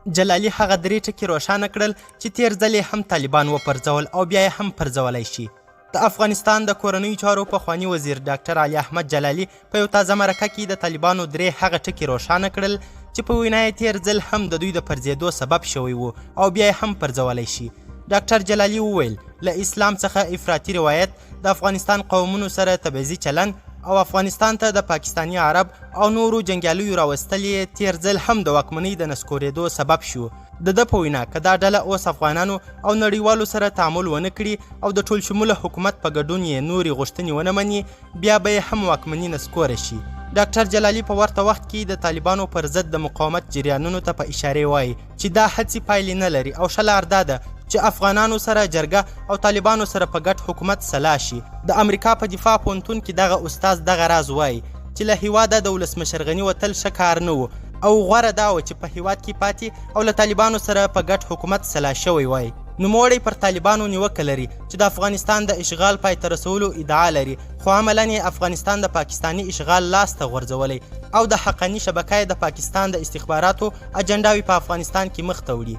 جلالي هغه درې ټکي روښانه کړل چې تېر ځل یې هم طالبان وپرځول او بیا یې هم پرځولی شي. د افغانستان د کورنیو چارو پخواني وزیر ډاکټر علي احمد جلالي په یو تازه مرکه کې د طالبانو درې هغه ټکي روښانه کړل چې په وینا یې تېر ځل هم د دوی د پرځېدو سبب شوی و او بیا یې هم پرځولی شي. ډاکټر جلالي وویل، له اسلام څخه افراطي روایت، د افغانستان قومونو سره تبعیضي چلند او افغانستان ته د پاکستاني عرب او نورو جنګیالیو راوستل یې تېر ځل هم د واکمنۍ د نسکورېدو سبب شو. د ده په وینا که دا ډله اوس افغانانو او نړیوالو سره تعامل ونه کړي او د ټول شموله حکومت په ګډون یې نورې غوښتنې ونه مني، بیا به یې هم واکمني نسکوره شي. ډاکټر جلالي په ورته وخت کې د طالبانو پر ضد د مقاومت جریانونو ته په اشارې وايي چې دا هڅې پایلې نه لري او ښه لار دا ده چې افغانانو سره جرګه او طالبانو سره په ګډ حکومت سلا شي. د امریکا په دفاع پوهنتون کې دغه استاد دغه راز وايي چې له هیواده د ولسمشر غني وتل ښه کار نه و او غوره دا وه چې په هیواد کې پاتې او له طالبانو سره په ګډ حکومت سلا شوی وای. نوموړی پر طالبانو نیوکه لري چې د افغانستان د اشغال پای ته رسولو ادعا لري، خو عملاً یې افغانستان د پاکستاني اشغال لاس ته غورځولی او د حقاني شبکه یې د پاکستان د استخباراتو اجنډاوې په افغانستان کې مخ ته وړي.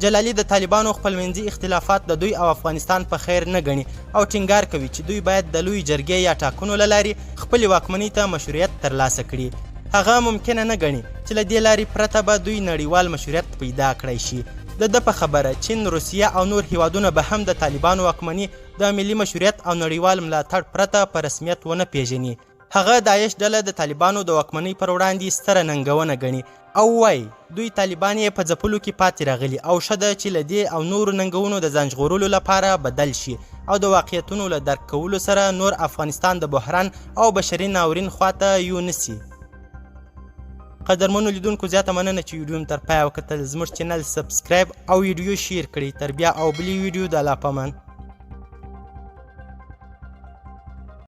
جلالي د طالبانو خپلمنځي اختلافات د دوی او افغانستان په خیر نه ګڼي او ټینګار کوي چې دوی باید د لویې جرګې یا ټاکنو له لارې خپلې واکمنۍ ته مشروعیت ترلاسه کړي. هغه ممکنه نه ګڼي چې له دې لارې پرته به دوی نړیوال مشروعیت پیدا کړای شي. د ده په خبره، چین، روسیه او نور هېوادونه به هم د طالبانو واکمني د ملي مشروعیت او نړیوال ملاتړ پرته په رسمیت ونه پېژني. هغه داعش ډله د طالبانو د واکمنۍ پر وړاندې ستره ننګونه ګڼي او وايي، دوی طالبان یې په ځپلو کې پاتې راغلي او ښه ده چې له دې او نورو ننګونو د ځان ژغورلو لپاره بدل شي او د واقعیتونو له درک کولو سره نور افغانستان د بحران او بشري ناورین خواته یو نه سي. قدرمنو لیدونکو زیاته مننه چې ویډیو مو تر پایه وکتل. زموږ چینل سبسکرایب او ویډیو شیر کړئ. تر بیا او بلې ویډیو د الله په امان.